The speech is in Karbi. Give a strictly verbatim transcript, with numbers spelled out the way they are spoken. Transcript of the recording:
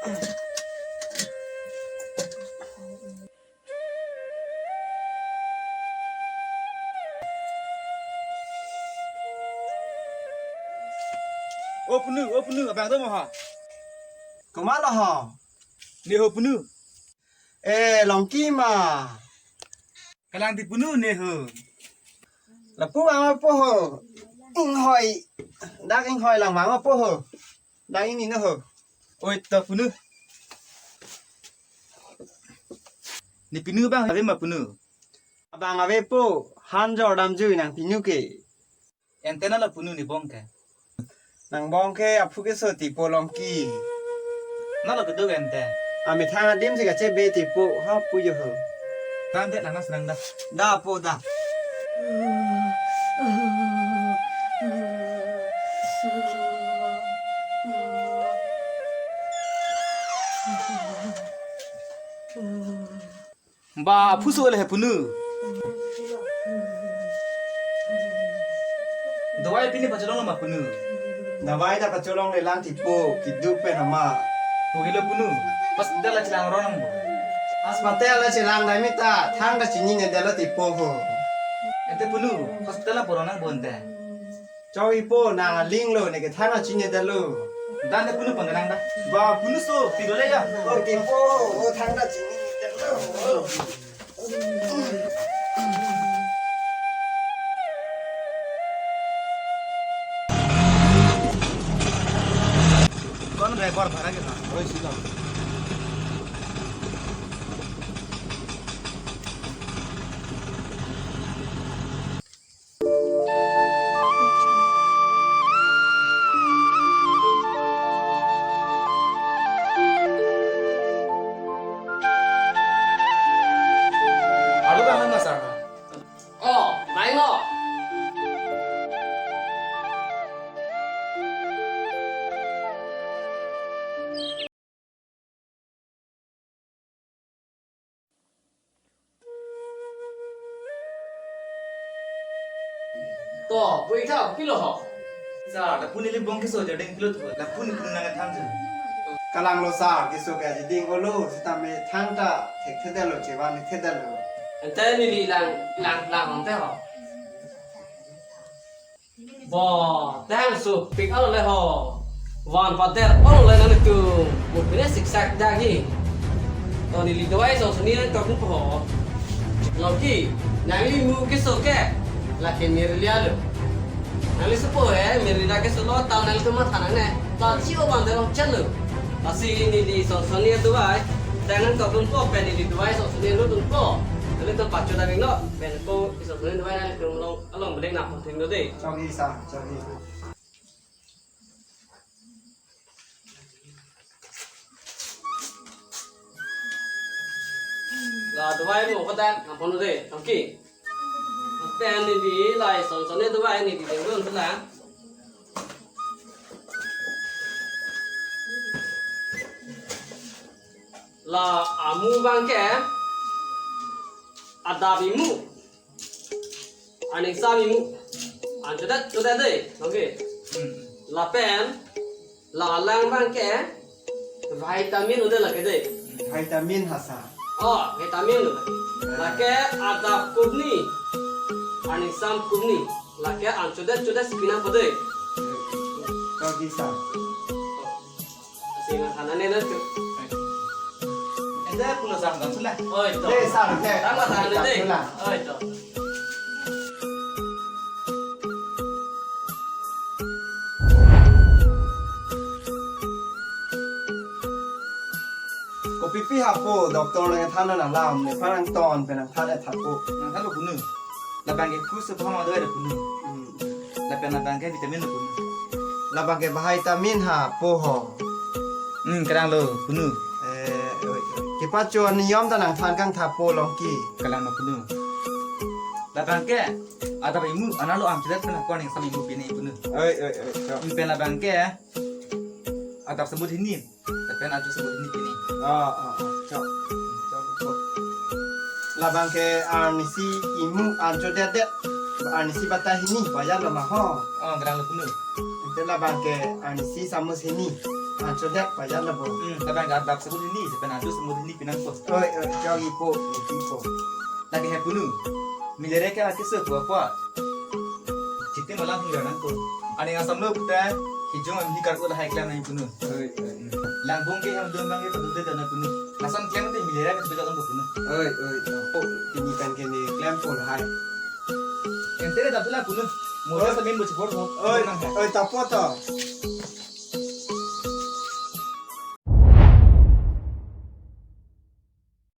O punu, o punu, abang do ma ha? Komat lo ho? Ne ho punu? Eh, Longki ma. Kalang ti punu ne ho? Lapu ama po ho. Inghoi. Dak inghoi lang mama po ho. Dak ini no ho. Oi to punu. Ne punu abang ave ma punu? Abang ave po. Han jor damjui nang punu ke. Ante nalo punu ne bong ke? Nang bong ke aphu keso ti po Longki. Nalo keduk ante. Amethang adim si kache be ti po ha pu jo ho. Tante nang nas nang da. Da po da. Ba, aphu so le he punu. Dawai pini pacholong ma punu? Dawai ta pacholongle lang ti po, keduk pen ama. Pu helo punu. Hospital la chelang ronang bo. Hospital la chelang dai mita, thang ta chinine detlo ti po ho. Ante punu, hospital la poronang bo ante. Chok ipo, nang aling lo, ne kethang ta chinine detlo. Dan ne punu pon nang da. Ba punu so, pilo le ya. O ti po, o thang ta chinine detlo. Kon driver bhara ke na? Oi sila. Alo ka hang masa? Oh, main lo. To, pui tha, pilo ho? Sir, lapu neli bong keso jading pilo tho. Lapu ne punu nang than jeng. Kalang lo sir, keso ke jading olo, sitame thang ta thekthedetlo, chevan thekthedetlo. Ante neli lang, lang, lang ante ho. Bo, tang so pik alo le ho. Van pader alo le nangtum. Mo pine siksak dagi. To neli dawai sonsoni nangkok po ho. Longki, nangli mu keso ke. Lake mirli alo. Nangli supo he, mirli da keso lo, tal nangtum matha nangne. Tal chi o van derong chenlo. Lasi neli sonsoni dawai. Tang nangkok po pen neli dawai sonsoni lo dun po. Nangtum pacho da bing lo. Pen ko sonsoni dawai nangtum long. Along bedek na pon thenglo de. Chok i sa, chok i. La dawai mo ko ta na pon de, okay. Pen neli la sonsoni dawai neli dengdun la. La amu abang ke adap imu. Aningsam imu. An chodet chodet de. Okay. Hmm. Lapen la alang abang ke vitamin udah lake de. Vitamin hasa. Oh, vitamin udah. Lake adap kumni. Aningsam kumni. Lake an chodet chodet si pinang po de. Kau bisa. Asi nang than nang nang tu. Ente pulo sang dam sula. Oi to. De sang de. Tama than nang de. Sula. Oi to. Kopipi hapo, doktor nangthan nanglam, nephan nangton pen nangthan et hapo. Nangthan lo punu. Labang ke kus apa ma do ada punu. Hmm. Lapen labang ke vitamin lo punu. Labang ke vitamin hapo ho. Hmm, kerang lo punu. Eh, oi, oi. Kepacho niyom ta nangthan kangtha po Longki. Kerang lo punu. Labang ke adap imu, an lo an chodet pen ako aningsam imu pini punu. Oi, oi, oi, chok. Pen labang ke adap semut hini. Lapen ajo semut hini pini. Oh, oh, oh, chok. Chok, chok. Labang ke arnisi imu an chodet det. Arnisi batai hini, bayar lo ma ho. Oh, kerang lo punu. Ente labang ke arnisi samus hini. Anchot hek pajat lo bo. Hmm, tabang adap sebut ini, sepen adu sebut ini pinang pos. Oi, oi, jong ipo, ipo. Lake he punu. Milere ke ake se po po. Chiti malang hingga nang po. Ani asam lo puta, hijong am hikar ko lahai klam nang punu. Oi, oi. Langbong ke hem dun bang ke padun te dana punu. Lason klem te milere ke sudah kan punu. Oi, oi, oi. Pini kan ke ne klem po lahai. Ente le dapela punu. Moda Oi. Samin bo chipor ko. Oi, oi, tapo to.